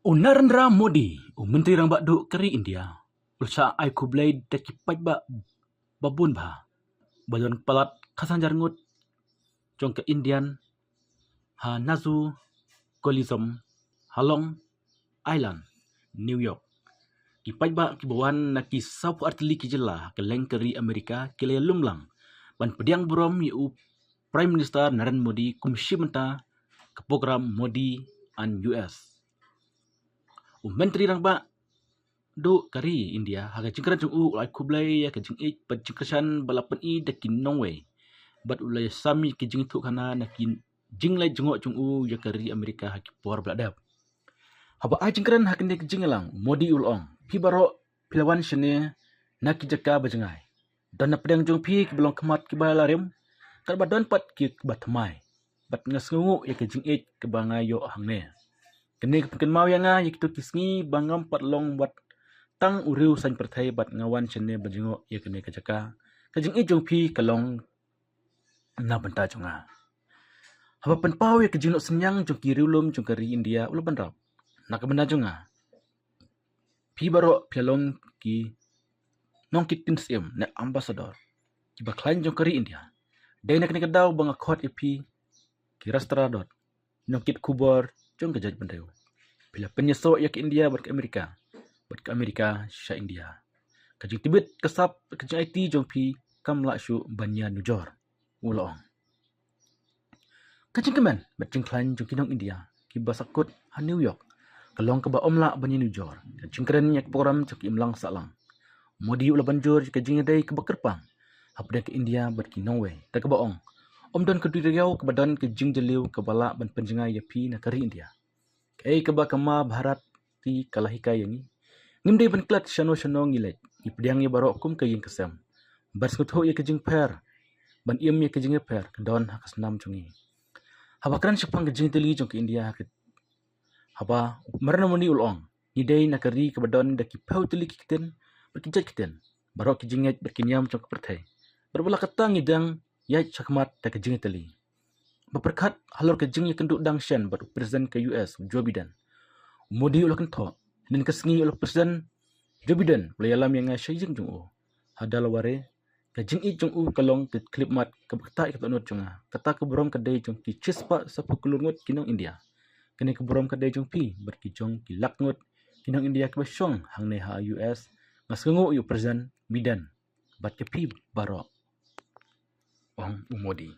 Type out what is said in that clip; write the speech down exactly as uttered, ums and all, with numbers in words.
U Narendra Modi, u Myntri Rangbah Duh ka ri India, u la shah ai khublei da ki paidbah babun bha ba don palat khatsan hajar ngut jong ka Indian ha Nassau Coliseum ha Long Island, New York. Ki paidbah kiba wan na ki sawphew ar tylli ki jylla ha kylleng ka ri Amerika ki la ïalum lang ban pdiang burom ïa u Prime Minister Narendra Modi kum shi bynta ka program Modi and U S. U Myntri Rangbah Duh ka ri India ha ka jingkren jong u u la ai khublei ïa ka jingïeit bad jingkyrshan ba la pyni da ki nongwei bad u la ïasam ïa ki jingïathuhkhana na ki jingleit jngoh jong u ïa ka ri Amerika ha ki por ba la dep. Haba ai jingkren ha kane ka jingïalang, u Modi u la ong, phi baroh phi la wan shane na ki jaka ba jngai. Don na pdeng jong phi kiba long khmat kiba la rim, katba don pat kiba thymmai. Bad nga sngewnguh ïa ka jingïeit kaba nga ïoh hangne. Kane ka pynkynmaw ïa nga ïa kito ki sngi ba ngam pat long wat tang u riew saiñ pyrthei bad nga wan shane ban jngoh ïa kane ka jaka. Ka jingïeit jong phi ka long na bynta jong nga. Haba pynpaw ïa ka jingnoh synñiang jong ki riewlum jong ka ri India u la bynrap, na ka bynta jong nga, phi baroh phi la long ki nongkit ktien syiem ne ambassador kiba khlaiñ jong ka ri India. Dei na kane ka daw ba nga khot ïa phi ki Rashtra Dut, nongkit khubor jong ka jaitbynriew. Phi la pynïasoh ïa ka India bad ka Amerika, bad ka Amerika sha India. Ka jingtbit ka sap, ka jingaiti jong phi kam lah shuh ban ïa nujor, u la ong. Ka jingkmen bad jingkhlaiñ jong ki nong India kiba sahkut ha New York ka long kaba ym lah ban ïa nujor. Ka jingkren ïa ka program jong ki imlang sahlang, u Modi u la ban jur ïa ka jingïadei kaba kyrpang hapdeng ka India bad ki nongwei da kaba ong, ym don ka duriaw kaba don ka jingjylliew kaba lah ban pynjngai ïa phi na ka ri India. Kaei kaba ka Ma Bharati ka la hikai ïa ngi, ngim dei ban klet shano shano ngi leit, ngi pdiang ïa baroh kum ka ïing ka sem. Ban sngewthuh ïa ka jingpher, ban im ïa ka jingïapher ka don ha ka snam jong ngi. Haba kren shaphang ka jingtylli jong ka India ha ka, haba u Narendra Modi u la ong, ngi dei na ka ri kaba don da ki phew tylli ki ktien bad ki jait ktien, baroh ki jingngeit bad ki niam jong ka pyrthei. Bad wat la katta ngi dang ïaid shakhmat da ka jingtylli. Ba pyrkhat halor ka jingïakynduh dang shen bad u President ka U S u Joe Biden, u Modi u la kynthoh, hynnin ka sngi u la, President Joe Biden u la ïalam ïa nga sha ïing jong u ha Delaware. Ka jingïeit jong u ka long ka khyllipmat kaba ktah ïa ka dohnud jong nga. Kata ka burom ka dei jong ki shispah saphew klur ngut ki nong India. Kane ka burom ka dei jong phi bad ki jong ki lak ngut ki nong India kiba shong hangne ha U S. Nga sngewnguh ïa u President Biden bad ïa phi baroh, ong u Modi.